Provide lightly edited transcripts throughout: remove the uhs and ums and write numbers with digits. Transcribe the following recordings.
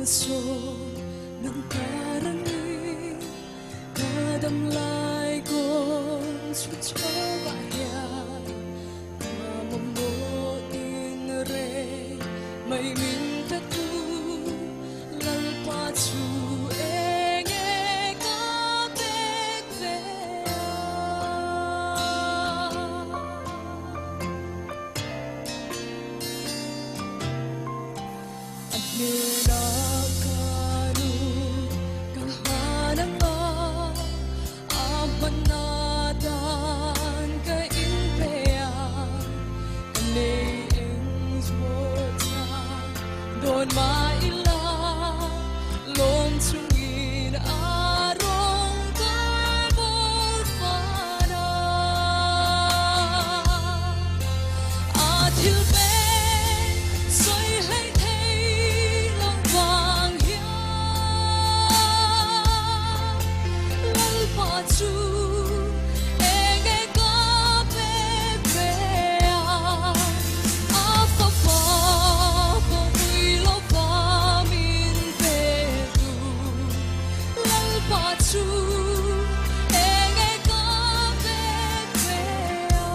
Malsawm nang karangin ka damlai kawng chhuk chho ah hian ka mamawh tinreng mai min pe tu Lalpa chu eng e ka pek ve a. A hnenah ka nu ka han anga a hmanna dan ka inpe a, ka nei eng zawh chang dawn mah ila lawm chungin a rawng ka bawl fan a. A thil pek sawi hlei thei lo vang hian Lalpa chu eng e ka pek ve a, a fapa pawhpui lo va min pe tu Lalpa chu eng e ka pek ve a.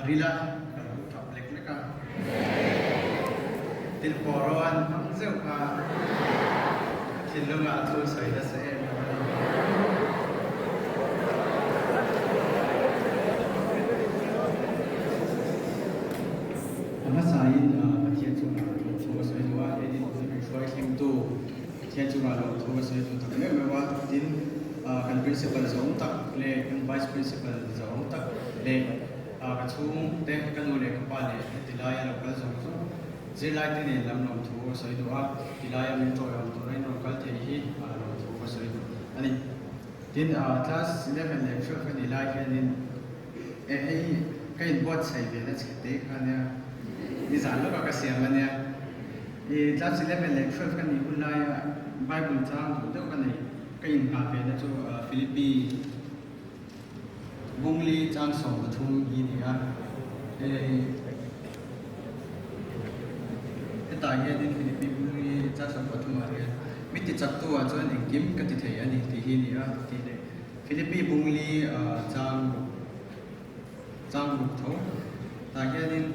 ril a, ka lo tap lek lek a. Thil pawh ro an hmang zeuh kha ka thinlungah thu sawi nasa em em a ni. A hmasain Pathian chungah lawmthu a sawi duh a, he dinhmun min hruai thlengtu Pathian chungah lawmthu a sawi duh tak meuh meuh a. Tin, kan Principal zawng tak leh kan Vice Principal zawng tak leh ka chhungte, ka nu leh ka pa leh heti laia lo kal zawng zawng zirlai te nen lam lawmthu a sawi duh a, tilaia min tawiawm tura in rawn kal thei hi lawmthu a sawi duh a ni. Tin, class 11 leh 12 a nih lai hianin eh hei ka inbuatsaih ve na chhe te kha ania, nizan lawkah ka siam ania. I class 11 leh 12 ka nih hun laia Bible chang duh deuh ka nei, ka inngah ve na chu Philippi Bungli chang 13 hi ni a, hei hetah hianin Philippi Bungli chang 13 ah hian mi ti chak tu ah chuan engkim ka ti thei a ni tih hi ni a tih leh Philippi Bungli chang ruk chang ruk tho tah hianin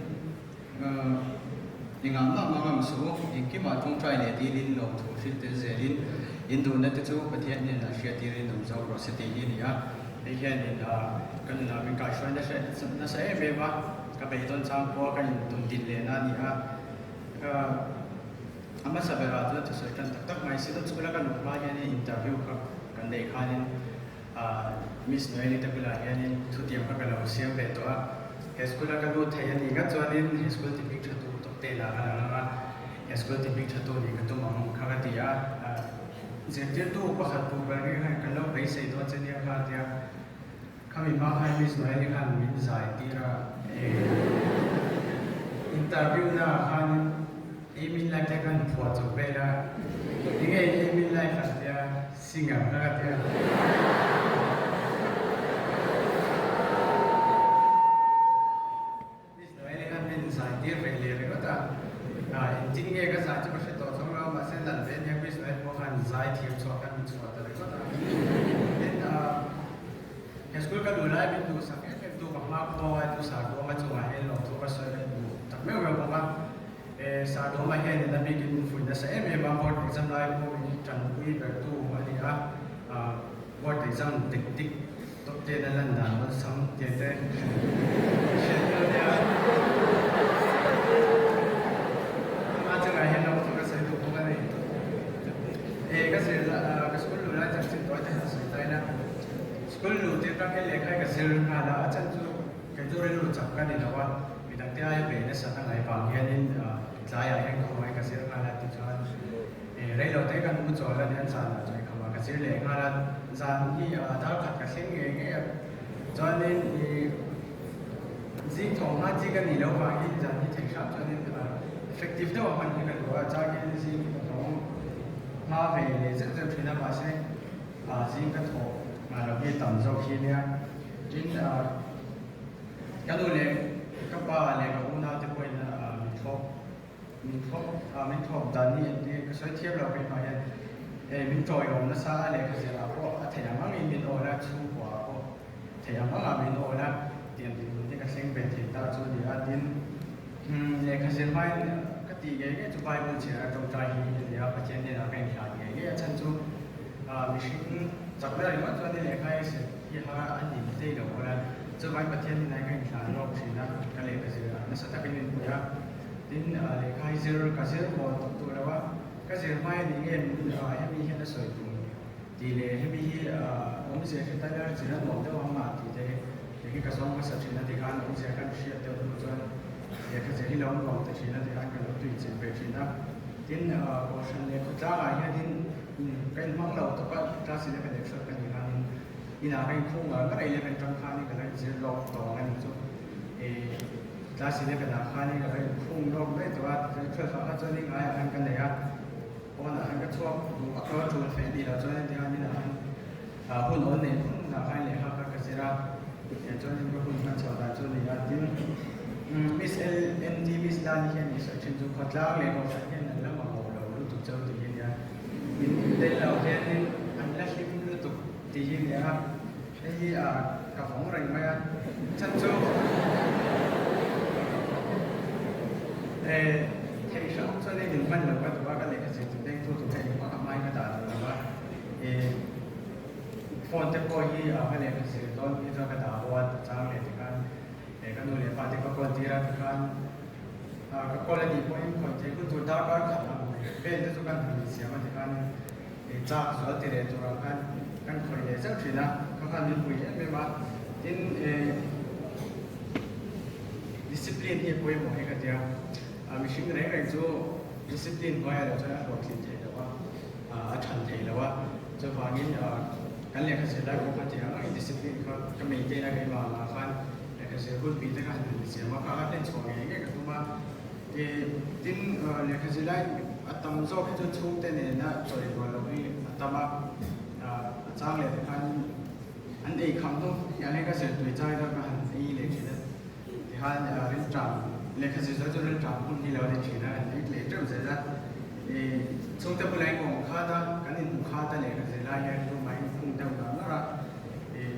Engah mah mang ang suh u, engkimah tawngtai leh dilin lawmthu hrilh tel zelin in duhna te chu Pathian hnenah hriattirin awm zawk rawh se tih hi a ni a. Hei hianin ka nunah min kaihhruai nasa em em a, ka beidawn chang pawha ka intum din lehna a ni a. A hmasa berah chuan thusawi tan tak tak mai Synod School-a ka luh hma hianin interview kha kan neih khanin Miss Noeli te bulah hianin thutiam kha ka lo siam ve tawh a, he school-a ka lut thei a nih ngat chuanin he school ti hming tha tu tawp te lah ka lang ang a, he school ti hming tha tu nih ka tum ang kha ka ti a, zirtirtu pakhat tur ber nge khan kan lo beisei dawn che nia kha a ti a, khami hma khan Miss Noeli khan min zai tir a, interview naah khanin Aim in life te khan phuah chawp vel a, enge aim in life an tia? Singer kha ka tia. Miss Noeli khan min zai tir ve leh ringawt a, engtin nge ka zai chu ka hre tawh chuang lo, mahse nalh ve ania Miss Noeli pawh khan zai thiam chhuah khan min chhuah ta ringawt a. Tin, he school ka luh lai min duhsak em em tu ka hma khaw a duhsak ruang a chungah hian lawmthu ka sawi ka duh tak meuh meuh bawk a. Sardawma hian in a bikin min fuih nasa em em a, board exam lai pawh min tanpui bertu a ni a, board exam dik dik tawp ten a lan dan awlsam te te hriat deuh nia. Amah chungah hian lawmthu ka sawi duh bawk a ni. Ka zir ka school luh lai chanchin tawi te han sawi ta ila, school luh tir ka khelh leh kha ka zir nghal a, a chan chu Kei chu rilru chak ka ni lo a, midangte aia bei nasat a ngaih vang hianin tlaiah hian ka hawi ka zir nghal a tichuan reilo te kan mu chawl a nian zanah chawi khamah ka zir leh nghal a, zan hi dar khat ka thleng ngei ngei a, chuanin zing thawh hma chi ka nih loh vangin zan hi theih hram chuanin effective deuh a hman hi ka duh a, changin zing hi ka thawng hma ve leh zeuh zeuh thin a mahse zing ka thawh nghal loh hi tam zawk hi nia. Tin, ka nu leh ka pa leh ka unau te pawhin min thlawp, min thlawp, min thlawp dan hi engtin ka sawi thiam lo keimah hian min tawiawm nasa a lehkha zirah pawh a theih ang angin min awl a, chhungkua ah pawh theih ang angah min awl a, tiang dinhmun hi ka thleng ve thei ta chu a ni a. Tin, lehkha zir hmain ka tih ngei ngei chu Bible chhiar a tawngtai hi a ni a, Pathian hnenah ka inhlan ngei ngei a, chhan chu mihring chakna ringawt chuan i lehkha i zir Hi ha a nin hlei lo bawk a, chuvai Pathian in ai ka inhlan lawk thin a, ka lehkha zir ah nasa takin min pui a, tin lehkha hi zir ka zir mawl tawp duh lo a, ka zir hmai a nih nge min hemi hian a sawi tum tih leh hemi hi awmzia hre ta ila zir a nuam deuh ang a tih te te hi ka zawng hmasa thin a tikhan awmzia kan hriat deuh hnu chuan lehkha zir hi lo nuam ta thin a tikhan ka lo tui chilh ve thin a, tin kohhran leh khawtlangah hianin ka inhmang lo tawp a, class 11 leh 12 ka nih khanin Inah ka inkhung ngar ngar a, 11 tang khanin ka lo inzir lawk tawng a ni chu. Class 11 ah khanin ka lo inkhung lawk daih tawh a, tichuan 12 ah kha chuan i ngaiah khan ka nei a, pawnah khan ka chhuak duh a, ka tul fe tih loh chuan hetiang inah khan hun awl neih hun hunah khan lehkha kha ka zir a, tichuan ka hun hman chhoh dan chu a ni a, tin Miss LND Miss Lani hian i sawi thin chu khawtlang leh kohhran hian an la mamawh lo lutuk chauh tih hi a nia. Min tel loh hianin an la hlim lutuk tih hi nia, hei hi ka vawng reng mai a, chhan chu. Theih hrang chuan in hman lo ka duh a, ka lehkha zir tur dengtu tur kha engmah ka hmain ka dah duh lo a. Phone te pawh hi ka lehkha zir dawn hi chuan ka dah bo a, chang leh tikhan ka nu leh pa te ka call tir a, tikhan ka call a nih pawhin khawi thei hun tur darkar khat ang vel te chu kan han insiam a, tikhan chak zual ti leh turah khan kan khawih leh zeuh thin a, ka khan min pui em em a, tin Discipline hi a pawimawh hi ka tia. Mihring reng reng chu discipline hnuaiah loh chuan a hlawhtlin theih loh a, a than theih loh a. Chuvangin kan lehkha zir lai pawh kha ti ang angin discipline kha ka maintain a, keimah angah khan lehkha zir hun bih te kha han insiam a, kha kha hlen chhuah ngei ngei ka tum a. Tin, lehkha zir lai a tam zawk hi chu chhungte nena chawi rual loh hi a tam a, a chang leh te khan An ei kham hnawm hle a, hei ka zirtui chai kha ka han ei leh thin a, tikhan rilṭam lehkha zir zawh chu rilṭam hun hi lo ni thin a, an ei tleh teuh zel a. Chhungte bulah in awm khat a, kan inhmu khat a lehkha zir lai hian room ah inkhung deuh nar nar a,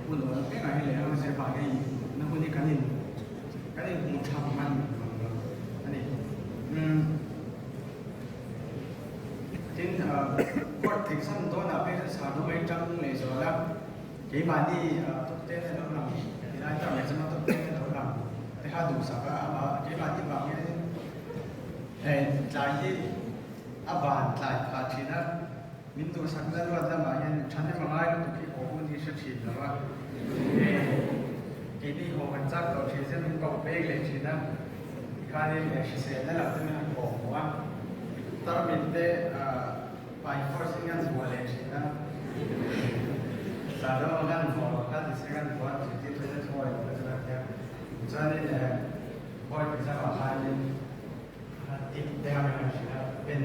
hun awm engah hi lehkha zir vang hian inhmuhna hun hi kan in kan inhmu tha hman ang lo a ni. Tin, court exam dawnah phei chuan sar dawm a inṭang leh zual a, keimahni top ten a lo lang tilai term exam a top ten a lo lang te kha duhsak a, amah keimahni vang hianin tlai hi a van tlai phah ṭhin a, min duhsakna luat lamah hian ṭhahnem a ngai lutuk hi haw hun hi hre ṭhin lo a, keini haw kan chak tawh ṭhin sia min koh pek leh ṭhin a. Tikhanin hriselna lam te min han kawh hmuh a, tarmit te by force in kan vuah leh thin a, zan lamah kan vuah loh kha tise kan vuah a zirtir te chu thuawi loh chu kan tia. Tichuanin board exam ah khanin tip te kha min han hrilh a, pen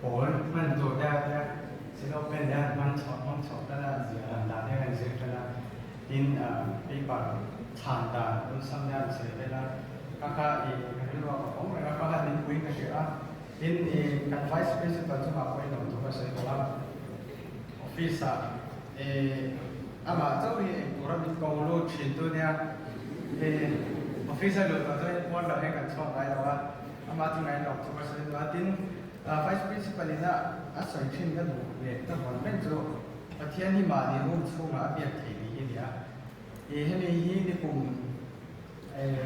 pawl hman tur te a tia, silo pen te han hman chhuah hmang chhuah tan a, ziah dan dan te kan zir tan a. Tin, paper chhan dan awlsam te an sawi vel a, ka kha i ka rilru a ka pawm reng a, ka han inpuiin ka hria a. Tin, i kan Vice Principal chungah pawh in awm tur ka sawi bawk a, office ah i amah chauh hi engtur a min ko lut thin tu nia, i office a lut tawh chuan in puan loh hian kan chhuak ngai lo a, amah chungah in awm tur ka sawi duh a. Tin, Vice Principal in a a sawi thin ka duh leh ka vawn reng chu. Pathian hi mahni room chhungah a biak theih ni hi nia. I hemi hi nikum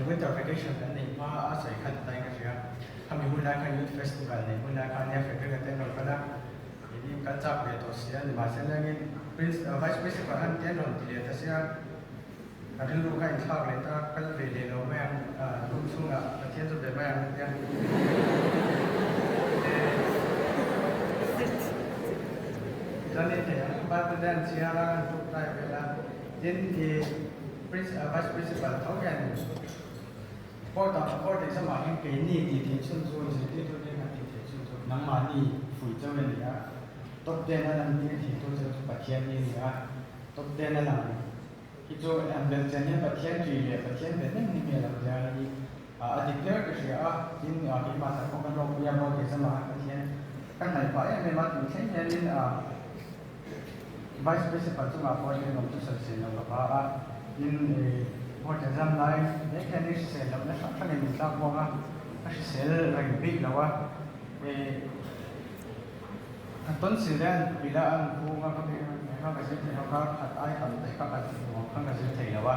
winter vacation kan neih hma a sawi khan tlai ka hria. Khami hun lai khan youth festival neih hun lai khan nia Frederick a te an rawn kal a, keini kan chak ve tawh si a ni mahse lengin vice principal khan te an rawn ti leh ta sia, ka rilru kha inthlak leh ta, kal ve leh lo mai ang, room chhungah Pathian chu be mai ang tia. Chuanin hei ang Bible te an chhiar a, an tuk tlai vel a, tin i vice principal tho hian court ah court exam ah hian keini tih theih chhun chu zirtirtu te kan tih theih chhun chu nangmahni fuih chauh a ni a, top ten a lan tir thei tu chu Pathian hi a ni a. Top ten a lang hi chu an belh chian hian Pathian ṭih leh Pathian be hnem hnem hi a lo zia hi a dik hle ka hria a, tin keimah tak pawh kan ropui a maw tih zamah khan Pathian ka hnaih pah em em a, tun thleng hianin Vice Principal chungah pawh hian awm chu sawisel lo ka pa a, tin board exam lai mek hian i hrisel lohna hrang hrangin min tlak buak a, ka hrisel reng bik lo a. Ka tawn si le an pila an kung a ka bih kha ka zir thei lo kar khat ai tam daih kha ka nuam khan ka zir thei lo a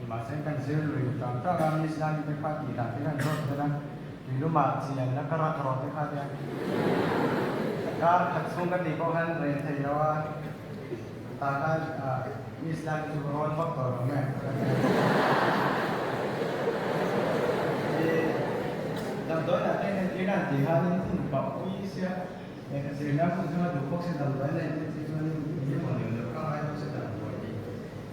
nimahse kan zir lui tang tang a miss lani te kha tih dan te khan zawt vel a tuilumah chi an la ka rak rawh te kha tia kar khat chhung ka tih pawh khan reh thei lo a tah khan miss lani chu ka rawn vak tawh lo nge damdawiin ah te entir an tih khanin hun pah pui sia. Lehkha zirna hun chu a duh bawk si damdawi a neih chi chuanin eng emaw neuh neuh ka ngai bawk si damdawi tih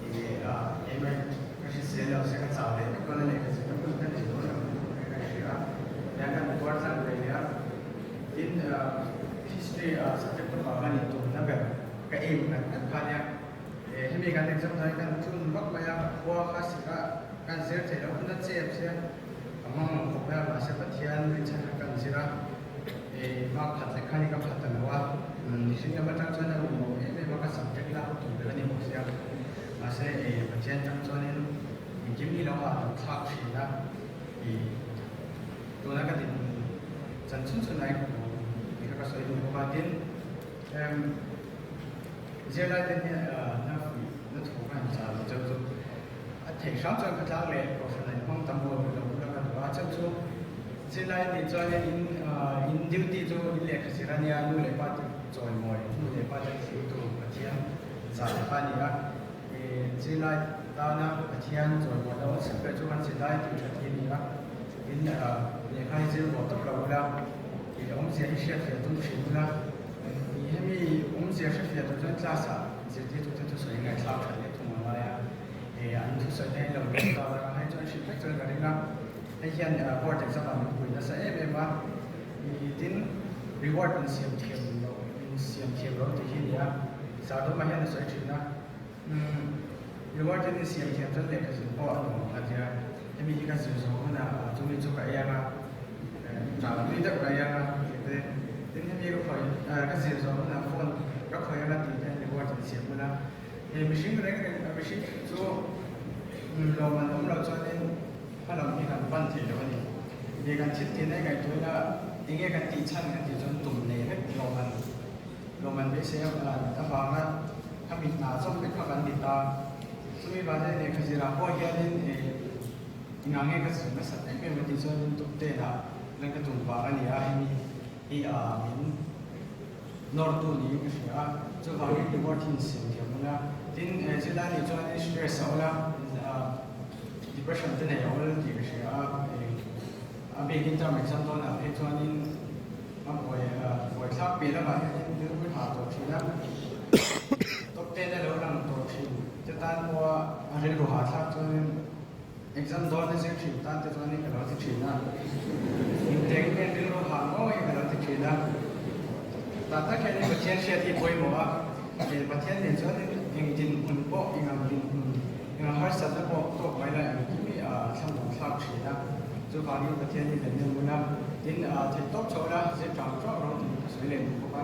enge a email ka hrisel lo se ka chau leh vek dawn a lehkha zirna hun ka nei dawn lo tih ka hria a, tiang kan tuar zan ve leh a, tin history subject te pah khan intumna ber ka aim ngat ngat kha nia, hemi kan exam dawn hian kan chun vak mai a, khua kha sik a kan zir theih loh hun a chep sia ka hmang ang khawp mai a mahse Pathian rinchhan kha kan zir a. Hma khat leh khan i ka phat ta lo a, mihring lam atang chuan a rum lo em em a, ka subject lak tur ber a ni bawk sia. Mahse Pathian atang chuanin engkim hi lo hahdam thlak thin a, tuna ka din. Chan chhun chhun ai ka hmu tih kha ka sawi duh bawk a. Tin, zirlai te hian na fuih na thu ka han chah lo cheu chu a theih hram chuan khawtlang leh kohhran an hmang tam lo lo bula ka duh a. Cheu chu zirlai a nih chuan in in duty chu in lehkha zir a nia, nu leh pa te chawimawi, nu leh pa te thiltu Pathian zah te kha a ni a. Zirlai tana Pathian chawimawi lo an sak ber chu kan zirlai tih that hi a ni a. Tin, lehkha hi zir vawh tawp lo ula, i awmzia hi hriatfiah tum thin ula, i hemi awmzia hrefiah tur chuan class ah zirtirtute thusawi ngaihthlak that leh thung a ngai a, an thusawi te hi lo lawm ta la, hei chuan hrilh vek chuan ka ring a, hei hian board exam ah min pui nasa em em a, tin reward in siam thiam loh, in siam thiam loh tih hi a ni a, Sardawma hian a sawi thin a. Reward in siam thiam chuan lehkha zir pawh a nuam kha tia hemi hi ka zir zawh hunah chumi chu ka ei anga tah nui deuh ka ei anga tih te tin hemi ka khawih ka zir zawh hunah phone ka khawih anga tih te reward in siam huna hei mihring reng reng mihring chu lawm an awm loh chuanin hmalam hi kan pan thei lo a ni ih kan thil tihna hi ngaihtuahna enge kan tih chhan kan tih chuan tum nei vek lawm an Lawm an beisei avanga a mit hna zawk vek kha kan ni ta. Chumi vang hian lehkha zirah pawh hianin engah nge ka zir nasat em em a tih chuanin top ten ah lan ka tum vang a ni a, hemi hi min nawrtu niin ka hria a, chuvangin reward hi insiam thiam hun a. Tin, zirlai nih chuanin stress a awl a, depression te nei a awl tih ka hria a, a bikin term exam dawnah phei chuanin A buai buaithlak piah lamah hianin rilru ha tawh thin a, top ten a lo lang tawh thin te tan pawha a rilru ha thlak chuanin exam dawn a zir thin tan te chuanin ka lo ti thin a, inteng hian rilru ha ngawih ka lo ti thin a, tah tak hianin Pathian hriat hi pawimawh a, Pathian nen chuanin eng dinhmun pawh eng ang dinhmun eng ang harsatna pawh tawk mai lai ang kim hi a thlamuan thlak thin a, chuvangin Pathian hi kan nem bul a. Tin, theih tawp chho la, zir tang tawk rawh tih ka sawi leh duh bawk a.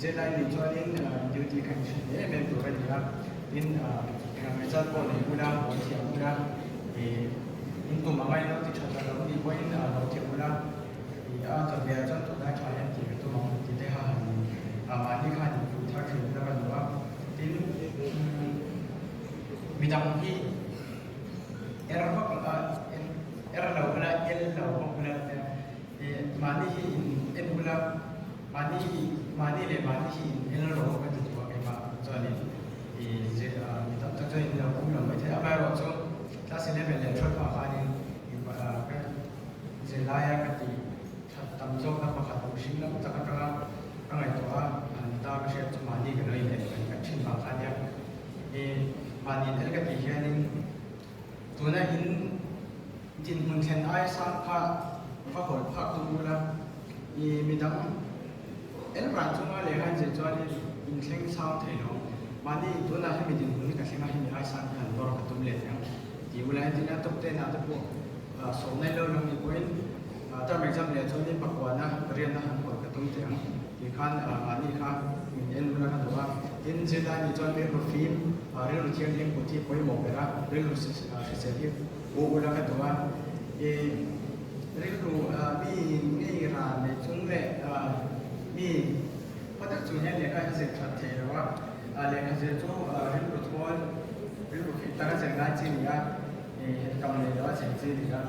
Zirlai nih chuanin duty kha in hre em em tur a ni a. Tin, engah result pawh nei bula, lo thiam bula, in tum anga in lo ti tha ta lo nih pawhin lo thiam bula, a chawhmeh ah chuan tunlai tha hian tih ka tum ang tih te kha han mahni kha han infuih thar thin bula ka duh a. Tin, midang hi er vak er lo bula el lo bawk bula te mahni hi in en bula mahni hi mahni leh mahni hi in el ro ka ti duh a keimah chuanin i mi tam tak chuan in lo pum lo maithei amaherawh chu class 11 leh 12 ah khanin ka zirlaia ka tih that tam zawkna pakhat mihring lam tak atanga ka ngaihtuah a an ta ka hriat chu mahni ka lo in en kan thin vang kha nia i mahni in el ka tih hianin Tuna in dinhmun thlen aia sang kha va hawi phak tum ula, i midang el ran chunga lehkha in zir chuan in thleng sang thei lo. Mahni tunah hemi dinhmun hi ka thleng a, hemi aia sang hi han lawr ka tum leh ang ti ula, entirna top ten ah te pawh sawmna lo lang nih pawhin term exam leh chuanin pakuana riatna han hawi ka tum teh ang tih khan mahni kha min en ula ka duh a. Tin, zirlai nih chuan rilru fim Rilru thianghlim kut hi pawimawh ber a, rilru hrisel hi u ula ka duh a. I rilru mi ngei ran nei chung leh mi khaw deuh chung hian lehkha hi zir that thei lo a. Lehkha zir chu rilru thawl, rilru fim taka zir ngai chi a ni a, hettam nei lo a zir chi a ni a.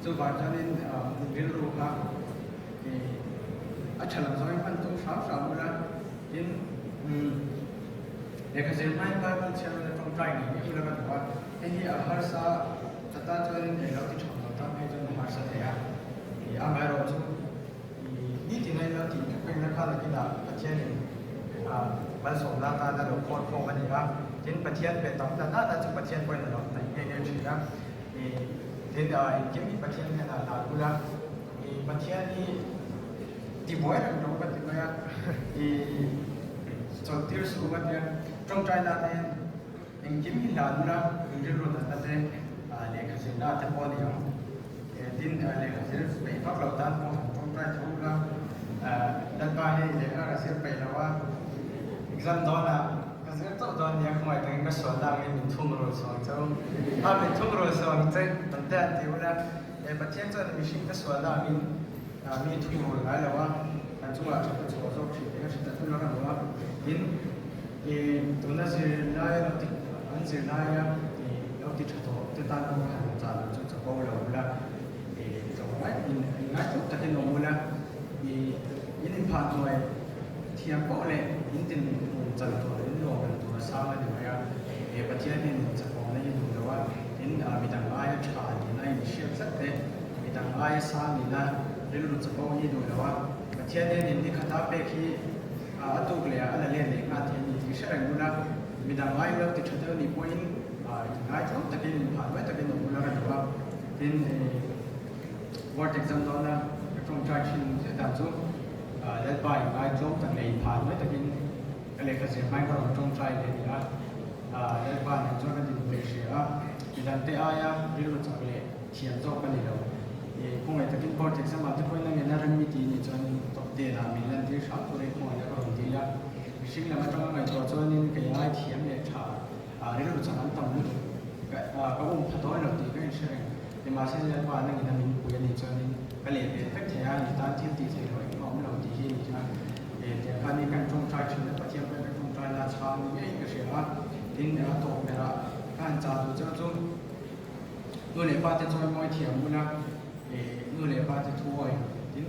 Chuvang chuanin rilru kha a tha lam zawngin hman tum hram hram ula, tin. Lehkha zir hmain Bible chhiarna tawngtai ngei ngei ula ka duh a, hei hi a harsa a tan chuanin eng lo ti tha lo tan phei chuan a harsa thei a, ih amaherawhchu ih nitin a ilo tih vek vekna kha nakinah Pathianin ah malsawmna atan a lo khawl khawm a ni a, tin Pathian pe tam ta nana chu Pathian pawhin a lo hnaih nghe nghe thin a, ih tin ah engkim hi Pathian hnenah hlan ula, ih Pathian hi Tibuai reng lo ka ti mai a, i chawlhtir suh ka tia. Tawngtaina te engkim hi hlan ula, in rilru natna te lehkha zirna te pawh a ni ang. Tin, lehkha zir peih vak lo tan pawh han tawngtai tho ula, Lalpa hei lehkha ka zir peih lo a, exam dawnah ka zir chauh dawn nia, khawngaih takin ka sualna angin min thungrul suh ang che u. A min thungrul suh ang che, an te an ti ula, Pathian chuan mihring ka sualna angin. Mi thu rawn ngai lo a, kan chungah tha ka chhuah zawk thin tih ka hre ta thul a ka duh a. Tin, tuna zirlai lo ti an zirlaia lo ti tha tawh te tan pawh han chah loh chu chapo lo bula tlawmngai in ngai tluk takin awm bula in inphah hnuai thiam poh leh in tin hmun chan tur in lawm reng tur a sang a ni mai a. Pathian hian in chakawmna hi duh lo a, tin midang aia tha nihna in hriat tlat te, midang aia sang nihna rilru chapo hi duh lo a. Pathian hian in ni khata pek hi a tuk leh a la let leh nghal thei a ni tih hre reng bula midang aia lo ti tha deuh nih pawhin inngaithlo takin inphah luai takin awm bula ka duh a. Tin, board exam dawna ka tawngtai thin zet dan chu Lalpa inngaithlo tak leh inphah luai takin ka lehkha zir hmain ka rawn tawngtai leh a ni a. Lalpa nen chuan ka dinhmun hria a, midangte aia rilru chak leh thiam zawk ka ni lo. Khawngaih takin board exam ah te pawhin a ngen a rem mi tih nih chuan top ten ah min lantir hram turin khawngaihna ka rawn dil a. Mihring lam atanga ngaihtuah chuanin kei ai thiam leh tha rilru chak an tam lutuk ka um pha dawn lo tih ka inhre reng. Nimahse Lalpa nangin a min pui a nih chuanin ka leh ve vek thei a, mi tan thil tih theih loh engmah awm lo tih hi a ni a. Tiang khanin kan tawngtai thin a, Pathian pawhin kan tawngtaina a chhang ni ngeiin ka hria a. Tin, a tawp berah ka han chah duh chauh chu nu leh pa te chawi mawi thiam bula nu leh pa te thu awi tin,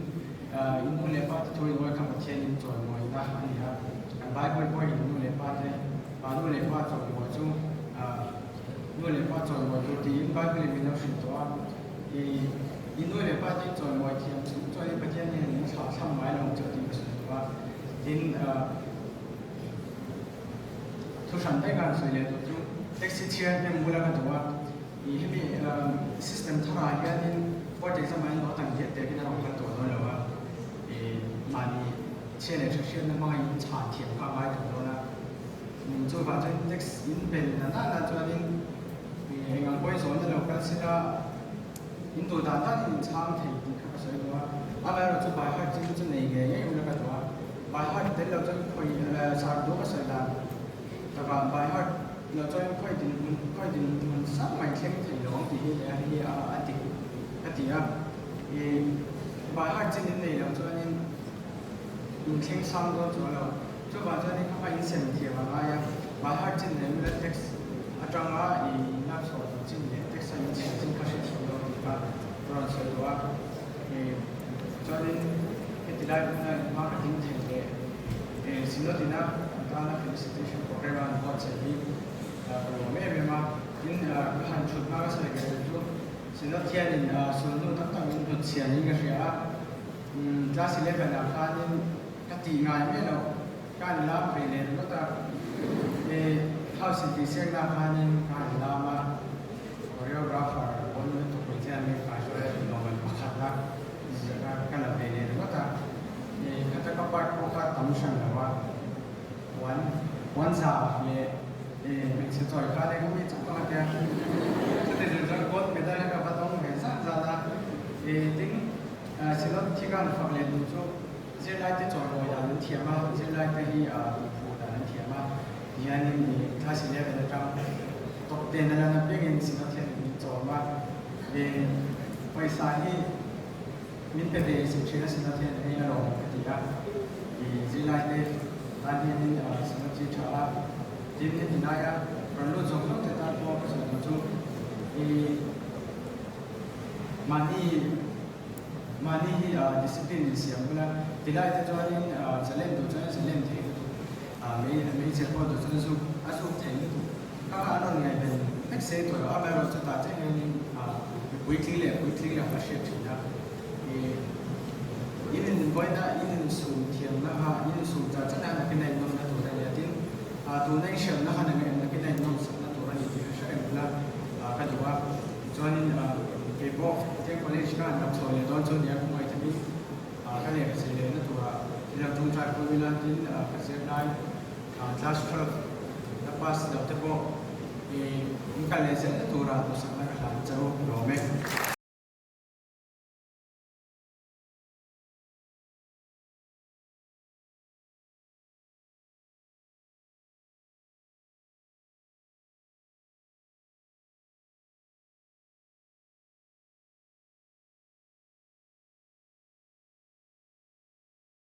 in nu leh pa te thu in awi kha Pathian in chawi mawina a ni a. Kan Bible pawhin nu leh pa te, nu leh pa chawi mawi chu Nu leh pa chawimawi tur tiin Bible in min lo hrilh tawh a, i nu leh pa te chawimawi thiam chung chuan Pathian hian min thlah thlam ngai lo ang chu tih ka sawi duh a, tin thu hran daih ka han sawi leh duh chu taxi chhiar hnem bula ka duh a, i hemi system tharah hianin board exam ah hian lo tan diak diakin a rawn kal tawh dawn lo a, i mahni chhia leh tha hriatna hmanga in chhan thiam kha a ngai tawh dawn a. Chuvang chuan tax in bel na nana chuanin eng ang pawhin zawn na lo kal sela in duh dan danin in chhang thei tih kha ka sawi duh a. Amaherawh chu by heart chu chu nei ngei ngei ula ka duh a. By heart tel lo chuan khawi sar duh ka sawi dan takah by heart lo chuan khawi dinhmun khawi dinhmun sang mai thleng thei lo ang tih hi leh hei hi a dik ka ti a. By heart chin in nei lo chuanin in thleng sang dawn chuang lo. Chuvang chuan i khawpa in sem thiam a ngai a, by heart chin leh mila text atanga i lak chhuah tur chin leh text a in chhiar chin kha hrethiam lo tih kha ka rawn sawi duh a. Chuanin heti lai hmuna in hma ka ding thei leh Synod ina kan tana felicitation program a an buatsaih hi ka lawm em em a. Tin, ka han thut hma ka sawi ve duh chu Synod hianin sulhnu tam tak min hnutchhiah niin ka hria a, class 11 ah khanin Ka tih ngai mai lo, ka han lam ve leh ringawt a, he house intihsiakna khanin ka han lam a, choreographer pawn lutuk mai chian min kaihruai a tih lawmman pakhatna ka la ve leh ringawt a, khata ka part pawh kha tam hran lo a, puan puan za leh hmeichhe chawi kha leh ka mi chauh ang a tia, chuti zir chuan gold medal kha ka va dawng ve zat zat a, tin Synod thi ka han fak leh duh chu. Zirlaite chawimawi dan an thiam a, zirlaite hi duhphuh dan an thiam a, tihianin ih class 11 atang top ten a lan apiangin Synod hian min chawm a, ih pawisa hi min pe ve sin thin a Synod hian hei a lawm ka ti a, ih zirlaite tan hianin Synod hi tha a, tin heti laia rawn lut zawk zawk te tan pawh ka sawi duh chu ih mahni Mahni hi discipline in siam bula tilai te chuanin zalen duh chuan zalen thei lutuk, meichher pawh duh chuan zuk a zuk thei lutuk. Kha kha an rawn ngaihven vek se tawh lo, amaherawh chutah chiah hianin puitling leh puitling lo a hriat thin a. In invawiina in insum thiamna kha in insum char char a nakin a innawmna tur a ni a, tin tuna i hriatna kha nakin a innawmsakna tur a ni tih kha hre reng bula ka duh a. Chuanin kei pawh Tech College ka han rak chhuah leh dawn chu nia ka hmuai takin ka lehkha zir lehna turah thil lo tawngtai pawh ila tin ka zir lai class 12 la pass loh te pawh in kal leh zelna turah duhsakna ka hlan chauh lawm e.